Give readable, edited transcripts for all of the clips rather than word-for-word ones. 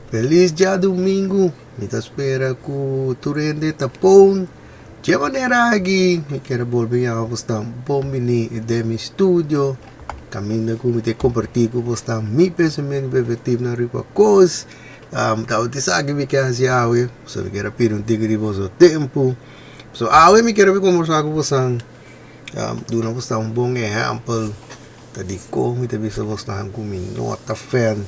Felis djadumingu, mi ta spera ku tur hende ta pon dje manera aki. Mi kier a bolbe yama bosnan bon bini den mi studio, kaminda ku mi ta kompartí ku bosnan mi pensamentu i perspektivnan riba kos. Tabata esaki mi ke hasi awe, so mi kier a pidi un tiki di boso tempu. So awe mi kier a bin kombersá ku bosnan, duna bosnan un bon ehèmpel ta dikon mi ta bisa bosnan ku mi no ta fan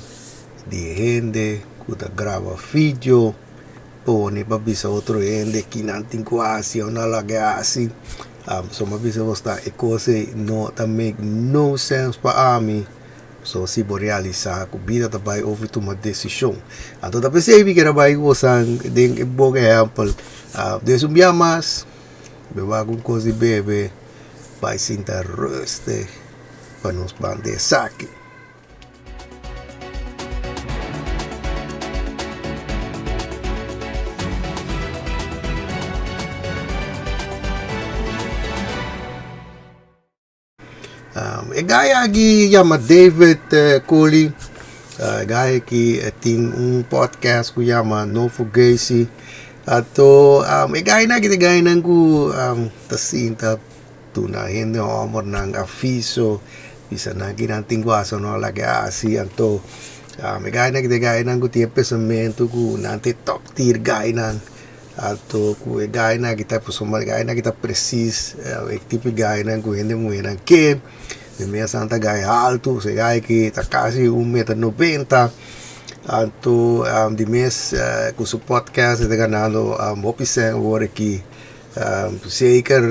di hende ku ta graba video pone pa bisa otro hende kinan tin ku hasi o no laga hasi. So mi a bisa bos ta e kos ei no ta make no sense pa ami. So si bo realisa ku bida ta bai over tuma desishon. Anto ta p'esei mi kier a bai ku bosan den e bon ehèmpel. Des un bia mas mi wak un kos di bebe bai sinta rustig pa nos ban den esaki. E guy aki yama David Cooley. E guy aki tin un podcast ku yama No Fugazi. Anto e guynan aki ta e guynan ku ta sinta Duna hende hòmbernan aviso, bisa nan ki nan tin ku hasi o no laga hasi. Anto e gainan ki ta e gainan ku tin e pensamentu ku nan ta e top tier gainan. Anto ku e gainan ki ta pasobra e gainan ki ta presis e tipo di gainan ku hende muhénan ke. E mes nan ta gai haltu, e gai ki ta kasi un meter 90. Anto di mes ku su podcast e ta ganando hopi sèn awor aki. Zeker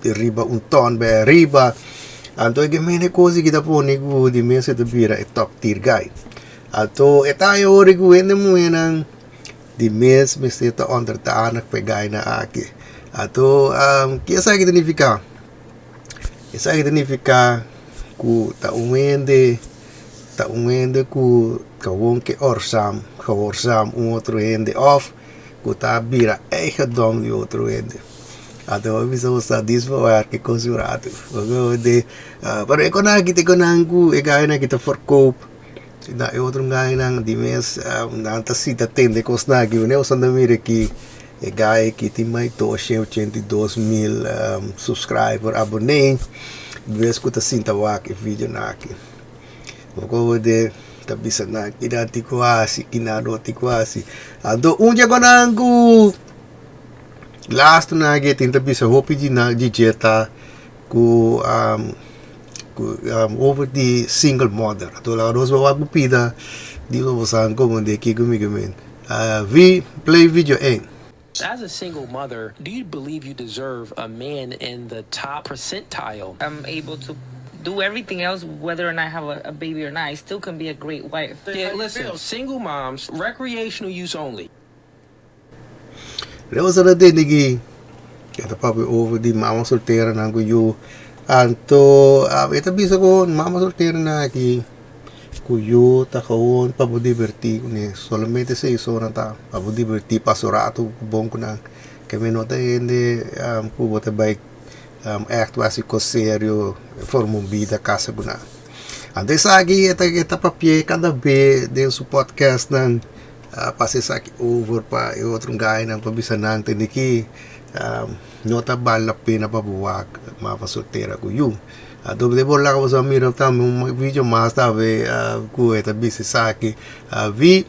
riba un ton bay ariba. Anto e mene cos ki ta pone cu di mes e ta bira e top tier guy. Anto e ta e ora cu hende muhernan di mes mester ta onderdanig pa e guynan aki. Anto ke esaki ta nifica? Esaki ta nifica cu ta un hende ta un hende cu gewoon ke orsam gehoorzaam un otro hende of ku ta bira eigendom di otro hende. Anto bo bisa bo sa dis bo wèr ki kos un ratu. Pero e konan aki ta e konan ku e gainan ki ta verkoop na e otro gainan di mes nan ta sinta tende e kosnan aki. Wanneer bo ta mira aki e gai aki tin mai 282 mil subscriber abonee bes ku ta sinta wak e videonan aki. Bo komo de ta bisa nan kina tin ku hasi, kina no tin ku hasi. Anto un dje konan ku lastu nan ke tin ta bisa hopi di nan di dje ta ku ku over di single mother. Anto laga nos wak ku pida di bo san komo de kiko mi ke men. Vi play video ein. As a single mother, do you believe you deserve a man in the top percentile? I'm able to do everything else, whether or not I have a, a baby or not. I still can be a great wife. Yeah, listen, single moms, recreational use only. Leo sa tende ki e ta papia over di mama soltera nan ku yu. Anto e ta bisa ku mama soltera nan aki ku yu ta gewoon pa bo diverti kuné. Solamente 6 ora ta pa bo diverti pasa un rato bon ku nan. Ke mi no ta hende ku bo ta bai ègt hasi kos serio forma un bida kasa ku nan. Anto esaki e ta papia kada be den su podcast nan. Pasa esaki over pa e otro gainan pa bisa nan tende ki no ta bal la pena pa bo wak mama soltera ku yu. Anto de por laga boso a mira tambe un video mas tambe ku e ta bisa esaki. Vi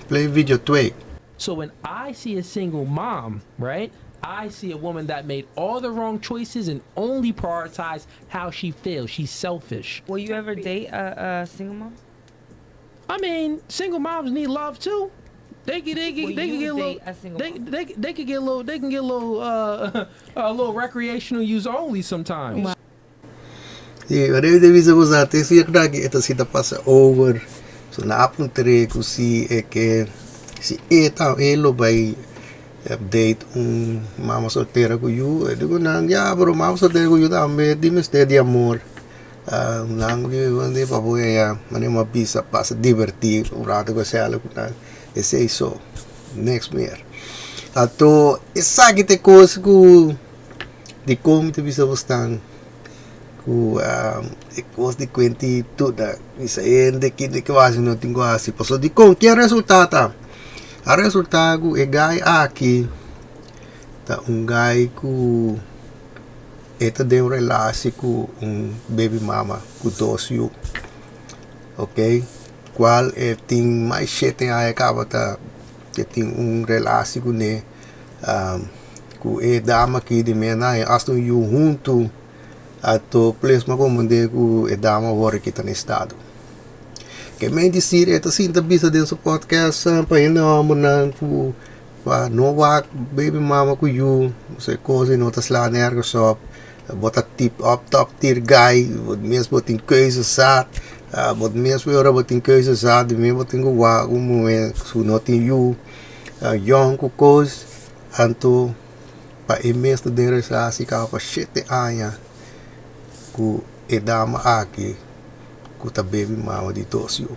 play video 2. So when I see a single mom, right? I see a woman that made all the wrong choices and only prioritized how she feels. She's selfish. Will you ever date a single mom? I mean, single moms need love too. They can they can Will they can you get a little date a single they mom? they could get a little they can get a little recreational use only sometimes. Sí, maar de bisa bo sa te si aki e ta si ta pasa over. So na apuntere ku si e ke si e ta e lo bai date un mama soltera ku yu. E digo nan ya pero mama soltera ku yu tambe di mester di amor. Nan di di pa bo ya mane mo a bisa pasa diverti un rato ku esei ku nan esei so niks meer. Anto esaki ta e kos ku dikon mi ta bisa bo stan. Ku e kos di kuenti tur ta bisa hende kiko ku hasi no tin ku hasi pasobra dikon ke resulta ta? A resulta ku e guy aki ta un guy ku e ta den un relatie ku un baby mama ku dos yu ok kual e tin mas shete aña kaba ta e tin un relatie kuné ku e dama aki di mes nan hasta un yu huntu ato ples mi a komprende ku e dama awor aki ta na estado. Ke men disir e ta sinta bisa den su podcast pa hende hòmbernan ku pa no wak baby mama ku yu se kos no ta sla nergens op bo ta tip op top tier guy bo mes bo tin keuze zat bo mes ora bo tin keuze zat di mes bo tin ku wak un muhé ku no tin yu yòn ku kos anto pa e mes ta den relatie kaba pa shete aña ku e dama aki ku ta baby mama di dos yu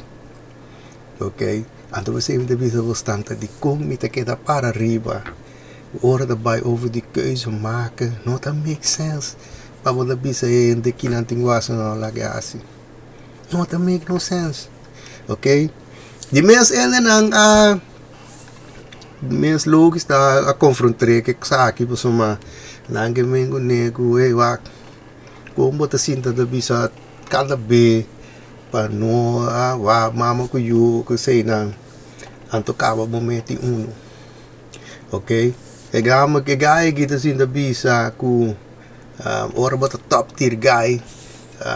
ok anto p'esei mi ta bisa bos tanta dikon mi ta keda para riba ora ta bai over di keuze maken no ta make sense pa bo ta bisa e hende kinan tin ku hasi no laga hasi no ta make no sense ok di mes hendenan a. Mes logisch ta a confrontr'é ku esaki pasobra nan ke men kuné ku hey wak kon bo ta sinta ta bisa kada be pa no a wak mama ku yu ku eseinan anto kaba bo meti unu ok e gama e guy aki ta sinta bisa ku ora bo ta top tier guy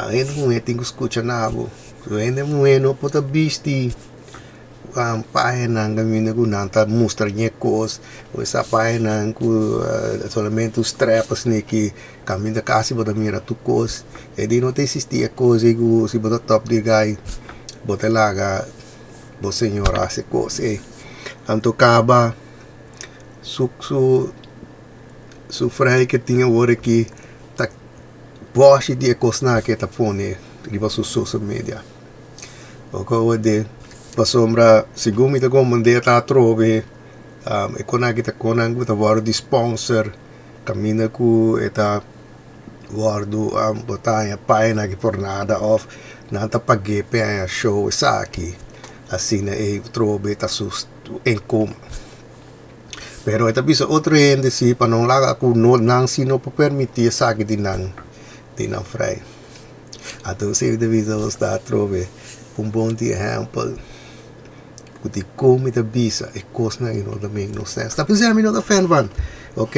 hende muhé tin ku skucha na bo hende muhé no por ta bisti. Pahenan kaminda ku nan ta mustra ñe kos o esa pahenan ku solamente un strep asina aki kaminda kasi bo ta mira tur kos e di no ta existi e kos ei ku si bo ta top di gai bo ta laga bo señora hasi e kos ei anto kaba su su su frei ke tin awor aki ta bòshi di e kosnan aki e ta pone riba su social media. Oko de pasobra segun mi ta komprende ta atrobe e konan aki ta konan ku ta wòrdu di sponsor kaminda ku e ta wòrdu bo ta haña paña aki por nada òf nan ta pag'é pa e haña show esaki asina e atrobe ta su inkomen pero e ta bisa otro hende si pa no laga ku nan si no por permití esaki di nan di nan frei. Anto esei ta bisa nos ta atrobe un bon di ehèmpel ku dikon mi ta bisa e kosnan ei no ta make no sense. Ta p'esei mi no ta fan van, ok.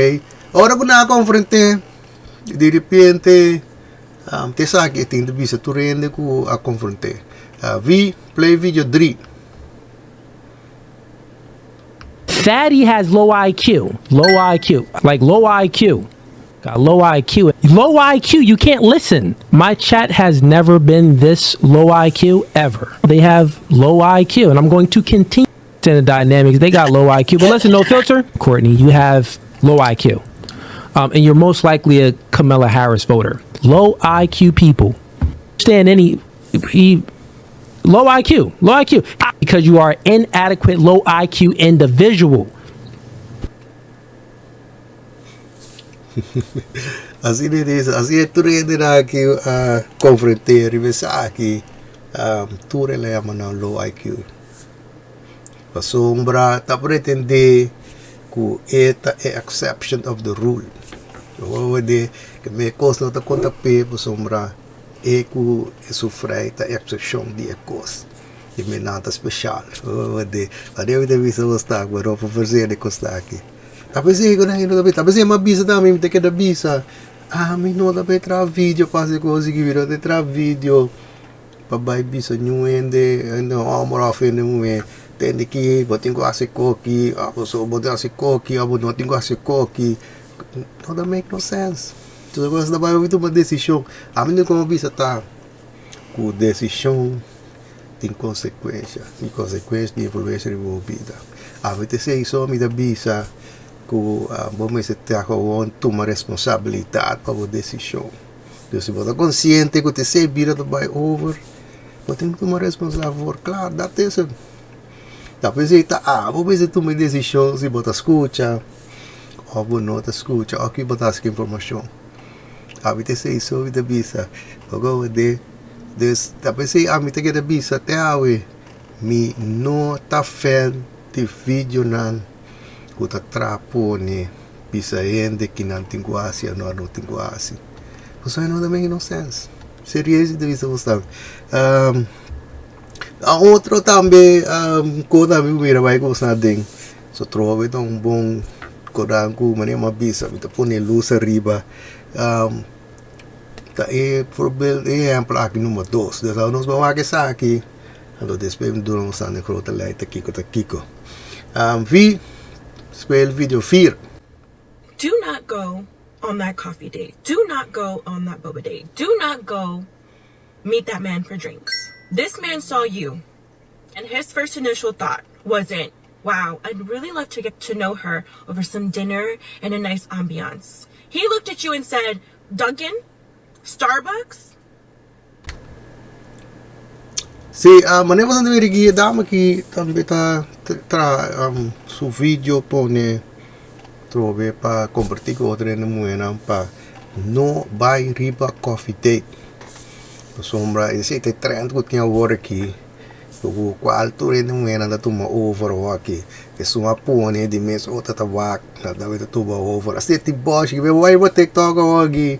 Ora ku nan a konfront'é di repente ta esaki e tin ta bisa tur hende ku a konfront'é. Vi play video dri. Fatty has low IQ, low IQ, like low IQ. Got low IQ. Low IQ, you can't listen. My chat has never been this low IQ ever. They have low IQ, and I'm going to continue the dynamics. They got low IQ. But listen, no filter. Courtney, you have low IQ. Um, and you're most likely a Kamala Harris voter. Low IQ people. Stand any he low IQ, low IQ, because you are inadequate low IQ individual. Asina e dice, asina e tur hendenan aki a confronté riba esaki, tur el a yama nan low IQ. Pasobra ta pretendé ku e ta e exception of the rule. Bo di ku mi e kos no ta konta p'e pasobra e ku e sufrei ta excepcion di e kos. Di mi nan ta special. Bo di, pasobra mi ta bisa bo sta ku ropa forse di kos aki. Ta p'esei ku nan ta bisa, ta p'esei mi a bisa tambe, mi ta keda bisa, ami no ta bai traha video pa hasi kos aki, mi no ta traha video pa bai bisa niun hende, hende hòmber òf hende muhé, tende ki bo tin ku hasi koki, òf bo tin hasi koki òf bo no tin ku hasi koki, no ta make no sense. Tur kos ta bai bo tuma desishon, ami no komo bisa ta ku desishon tin konsekuensha i konsekuensha tin influensha riba bo bida. Ami ta esei so mi ta bisa ku bo mester ta gewoon tuma responsabilidat pa bo desishon. Dus si bo ta konsiente ku ta esei bida ta bai over, bo tin ku tuma responsabilidat for kla, dat is het. Ta p'esei ta abo mester tuma e desishon si bo ta skucha òf bo no ta skucha òf ki bo ta hasi ku informashon. Ami ta esei so mi ta bisa. Ogo de dus ta p'esei ami ta keda bisa te awe mi no ta fan di videonan ku ta traha pone bisa hende kinan tin ku hasi òf no tin ku hasi. Pasobra no ta make no sense. Serieus mi ta bisa bo stan. Otro tambe ku tambe mi mira bai ku bo sta aden. So trobe ta un bon koran ku manera mi a bisa mi ta pone lus ariba ta e voorbeeld e ehempel aki number dos dus nos bo wak esaki anto despues mi duna nos den grote lei ta kiko ta kiko vi speel video vier. Do not go on that coffee date do not go on that boba date do not go meet that man for drinks this man saw you and his first initial thought wasn't wow I'd really love to get to know her over some dinner and a nice ambiance he looked at you and said Dunkin? Starbucks? Sí, manera boso ta mira aki e dama aki tambe ta traha su video pone trobe pa kompartí ku otro hende muhénan pa no bai riba coffee date. Pasobra esei ta e trend ku tin awor aki ku kual tur hende muhénan ta tuma over awor aki. Esun a pone di mes otro ta wak nan ta tuma over. Asina tin bòshi bo bai riba tiktok awor aki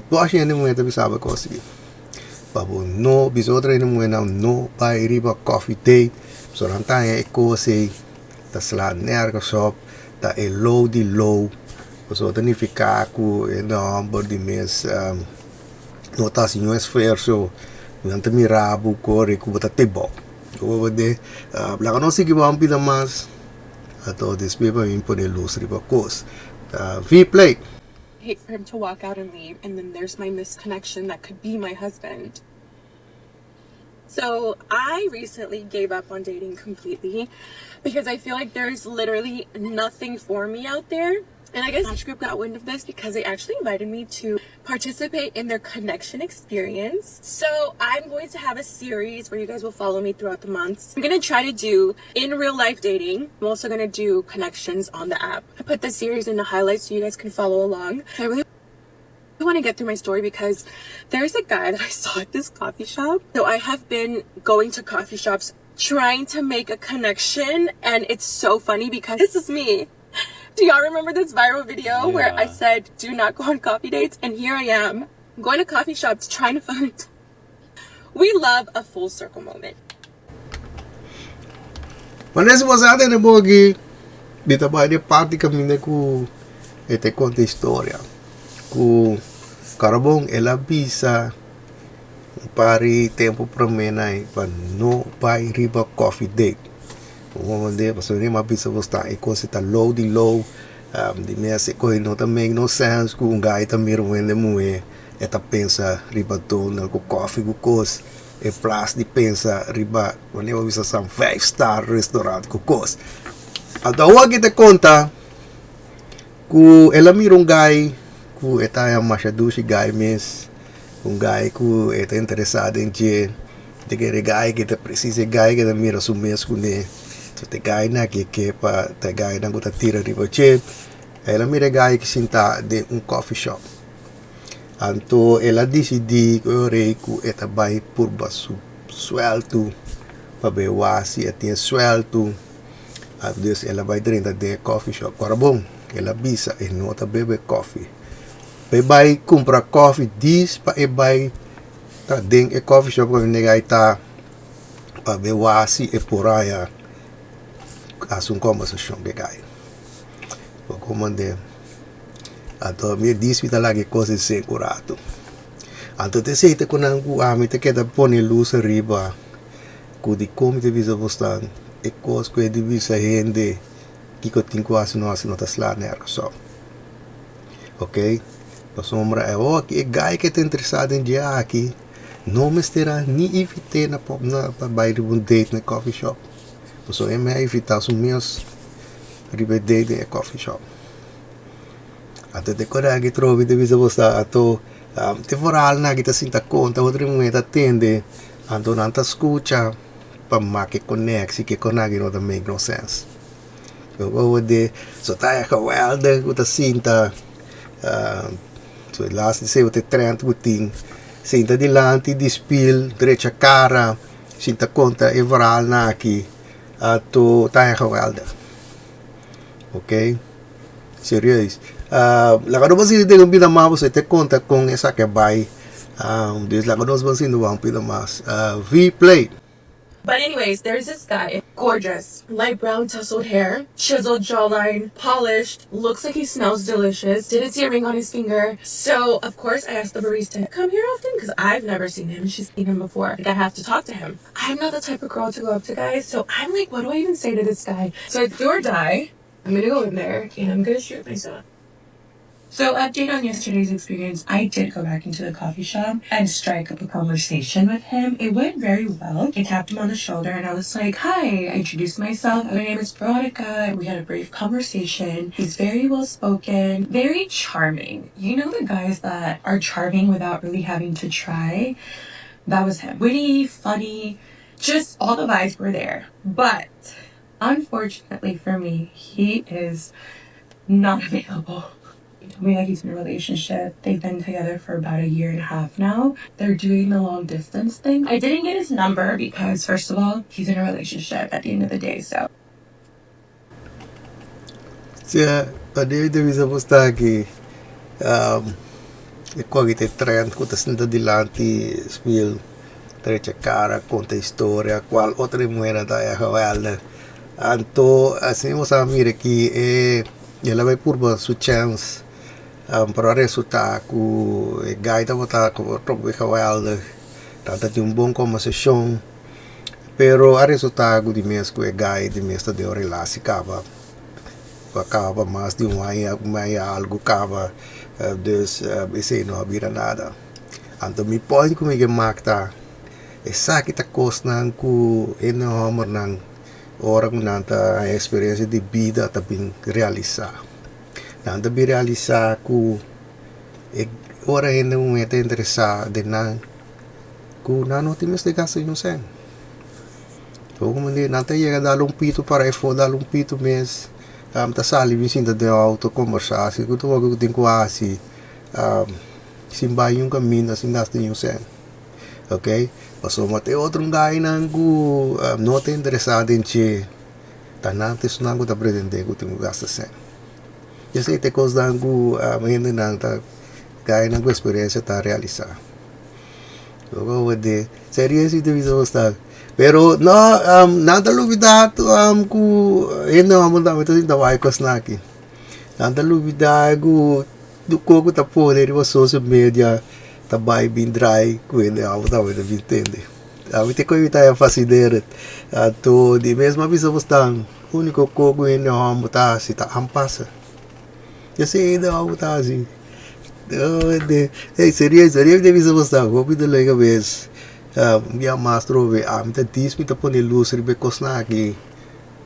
bòshi hende muhé ta bisa bo kos aki. Pa bo no bisa otro hende muhénan no bai riba coffee date pasobra nan ta haña e kos ei ta sla nergens op ta e low di low pasobra ta nifiká ku e hòmber di mes no ta hasi niun esfuerso nan ta mira bo kore ku bo ta te bou bo de laga nos sigui bo un pida mas anto despues pa mi pone lus riba kos vplay. Hate for him to walk out and leave and then there's my misconnection that could be my husband. So I recently gave up on dating completely because I feel like there's literally nothing for me out there. And I guess Match Group got wind of this because they actually invited me to participate in their connection experience. So I'm going to have a series where you guys will follow me throughout the months. I'm going to try to do in real life dating. I'm also going to do connections on the app. I put the series in the highlights so you guys can follow along. I really want to get through my story because there's a guy that I saw at this coffee shop. So I have been going to coffee shops trying to make a connection and it's so funny because this is me. Do y'all remember this viral video where I said do not go on coffee dates? And here I am going to coffee shops trying to find. We love a full circle moment. Wanneer si boso a tene bo aki, mi ta bai den parti kaminda ku e ta konta historia. Ku Karabon el a bisa un par di tempu promé nan pa no bai riba coffee date. Pasobra mi a bisa bo sta e kos ta low di low, di mes e kos no ta make no sense ku un guy ta mira un hende muhé e ta pensa riba donald ku koffie ku kos en plas di pensa riba wanneer bo bisa san five star restaurant ku kos. Anto awor aki ta konta ku el a mira un guy ku e ta masha dushi guy mes, un guy ku e ta interesa den dje, ta kere guy ki ta presis e guy ku ta mira su mes kuné, so ta e guy nan ke ke pa ta e guy nan ku ta tira riba dje, el a mira e guy ki sinta den un coffee shop. Anto el a disidí ku e rei ku e ta bai purba su suèltu pa bai wak si e tin e suèltu. Dus el a bai drenta den e coffee shop. Ora bon, el a bisa e no ta bebe koffie. Pa e bai kumpra koffie dis pa e bai ta den e coffee shop kaminda e gai ta pa bai wak si e por haña hasi un kombersashon ku e gai. Bo komand'é. Anto mi e dis mi ta laga e kos ei seku ratu. Anto ta esei ta ku nan ku ami ta keda pone lus ariba ku dikon mi ta bisa bosnan e kos ku e di bisa hende kiko tin ku hasi no hasi no ta sla nergens op. Ok, pasobra e awor e guy ke ta interesá den dje aki no mester a ni invit'é na pa bai riba un date na e coffee shop pasobra e mei a invitá su mes riba e date den e coffee shop. Anto te kore aki trobe ta bisa bo sa anto te vooral nan ki ta sinta konta otro muhé ta tende anto nan ta skucha pa make koneksi ke kon aki no ta make no sense. So ta geweldig ku ta sinta. So e laatste esei ta e trend ku tin. Sinta dilanti di spiel, drecha kara, sinta konta e verhaalnan aki, anto ta e geweldig. Ok, serieus. Laga nos ban sinti den un bida mas boso te konta kon esaki a bai. Dus laga nos ban sinti un bida mas. V-play. But anyways, there's this guy, gorgeous, light brown tousled hair, chiseled jawline, polished, looks like he smells delicious, didn't see a ring on his finger. So, of course, I asked the barista, come here often? Because I've never seen him. She's seen him before. Like, I have to talk to him. I'm not the type of girl to go up to guys, so I'm like, what do I even say to this guy? So it's do or die. I'm gonna go in there and I'm gonna shoot myself. So, update on yesterday's experience. I did go back into the coffee shop and strike up a conversation with him. It went very well. I tapped him on the shoulder and I was like, Hi, I introduced myself. My name is Veronica. We had a brief conversation. He's very well spoken, very charming. You know, the guys that are charming without really having to try? That was him. Witty, funny, just all the vibes were there. But unfortunately for me, he is not available. He told me that he's in a relationship. They've been together for about a year and a half now. They're doing the long distance thing. I didn't get his number because, first of all, he's in a relationship at the end of the day. So Sea, pa David a bisa bo sta aki, e kua ta e trend ku ta sinta dilanti spiel, trecha kara, konta historia, kual otro muhera ta e geweldig. Anto asina bo sa mira ki e el a bai purba su chèns, pero a resultá ku e guy tabata trope geweldig, tabata tin un bon kombersashon. Pero a resulta ku di mes ku e guy di mes ta den un relasi kaba, ku a kaba pa mas di un aña, un aña algu kaba, dus esei no a bira nada. Anto mi point ku mi ke mak ta, esaki ta kosnan ku hende hòmbernan ora ku nan ta haña eksperensia di bida ta bin realisá. Nan ta bin realisá ku e ora hende muhé ta interesá den nan, ku nan no tin mester gasta niun sèn. Bo comprende? Nan ta yega dal un pito para efo, dal un pito mes, ta sali bin sinta den outo kombersá, si ku ta wak ku tin ku hasi, sin bai niun kaminda, sin gasta niun sèn. Ok, pasobra te otro gainan ku no ta interesá den dje, ta nan ta esunnan ku ta pretendé ku tin ku gasta sèn. Esei ta e kosnan ku hendenan ta gainan ku eksperensia ta realisá. Loco de serio si te bisa bosnan. Pero no, nan ta lubida ku hende homber tambe ta sinta wak e kosnan aki. Nan ta lubida ku tur kos ku ta pone riba social media ta bai bin drai ku hende homber tambe ta bin tende. Ami te koe mi ta fascineerd. Anto di mes mi a bisa bosnan uniko kos ku hende homber ta hasi ta aanpassen. Esei hende homber ta hasi. Ey serio serio mi ta bisa bo sa hopi ta lei kabes un bia mas trobe ami ta dis mi ta pone lus riba e kosnan aki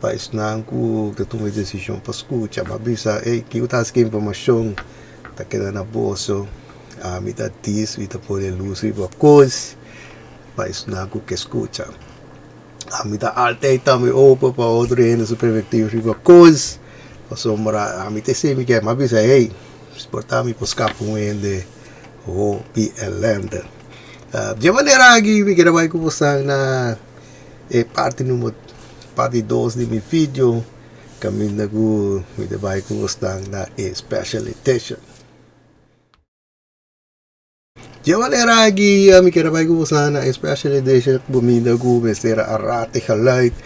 pa esnan ku ta tuma e desishon pa skucha mi a bisa ey kiko ta hasi ku e informashon ta keda na boso ami ta dis mi ta pone lus riba kos pa esnan ku ke skucha ami ta altyd tambe open pa otro hende su perspektiva riba kos pasobra ami ta esei mi ke mi a bisa ey. Por ta mi por skapa un hende hopi elende. Dje manera aki mi kere bai ku bosan na e parti number parti dos di mi video kaminda ku mi ta bai ku bosan na e special edition. Dje manera aki mi kere bai ku bosan na e special edition kaminda ku mester a rate geluid.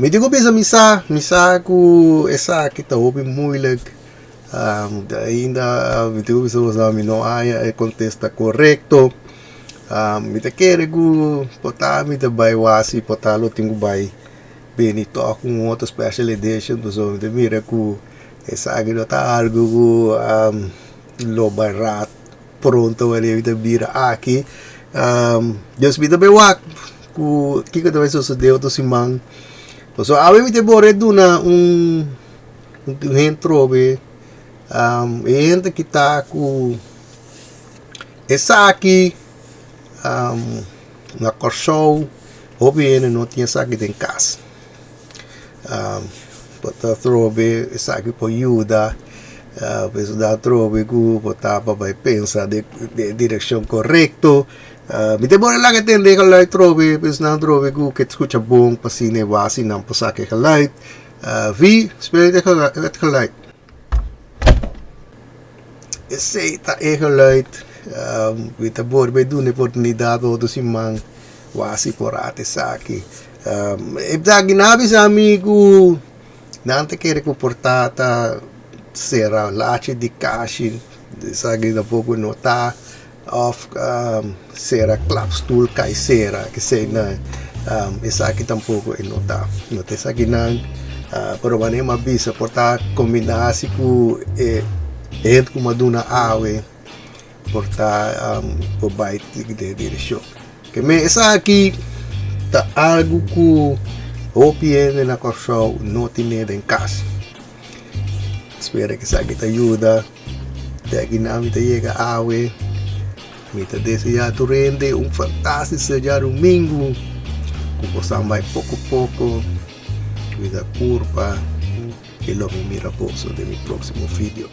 Mi tin ku bisa mi sa, mi sa ku esaki ta hopi moeilijk. Ainda mi tin ku bisa bosan mi no haña e kontesta korekto. Mi ta kere ku por ta mi ta bai wasi, por ta lo tin ku bai bini tòg ku un otro special edition pasobra mi ta mira ku esaki no ta algu ku lo bai rat. Pronto wanneer mi ta bira aki. Dios mi ta bay wak ku kiko ta bay sosode otro siman. Pasobra awe mi ta bore duna un un hentro be. E hende ki ta ku esaki na Kòrsou hopi hende no tin esaki den kas. Bo ta trobe esaki por yuda. Pues da trobe ku bo ta pa bai pensa den e direkshon korekto. Mi ta bora laga tende e geluid trobe, pues nan trobe ku ke skucha bon pa asina e wasi nan por saka e geluid. Wie speelt het geluid? Esei ta e geluid. Mi ta bora bai duna e oportunidat pa otro siman wasi por rata esaki. Esaki nan a bisa mi ku. Nan ta kere ku por ta ta sera lachi di kashi, esaki tampoco no ta, of sera klapstoel kai sera, esei nan, esaki tampoco e no ta. No ta esakinan, pero manera mi a bisa por ta kombina asi ku e hende ku mi a duna awe por ta por bai den e direkshon. Ke men esaki ta algu ku hopi hende na Kòrsou no tine den kas. Spera ku esaki ta yuda. Te akinan mi ta yega awe. Mi ta deseá tur hende un fantástiko djadumingu. Ku boso bai poko poko. Kuida kurpa i lo mi mira boso den mi próksimo video.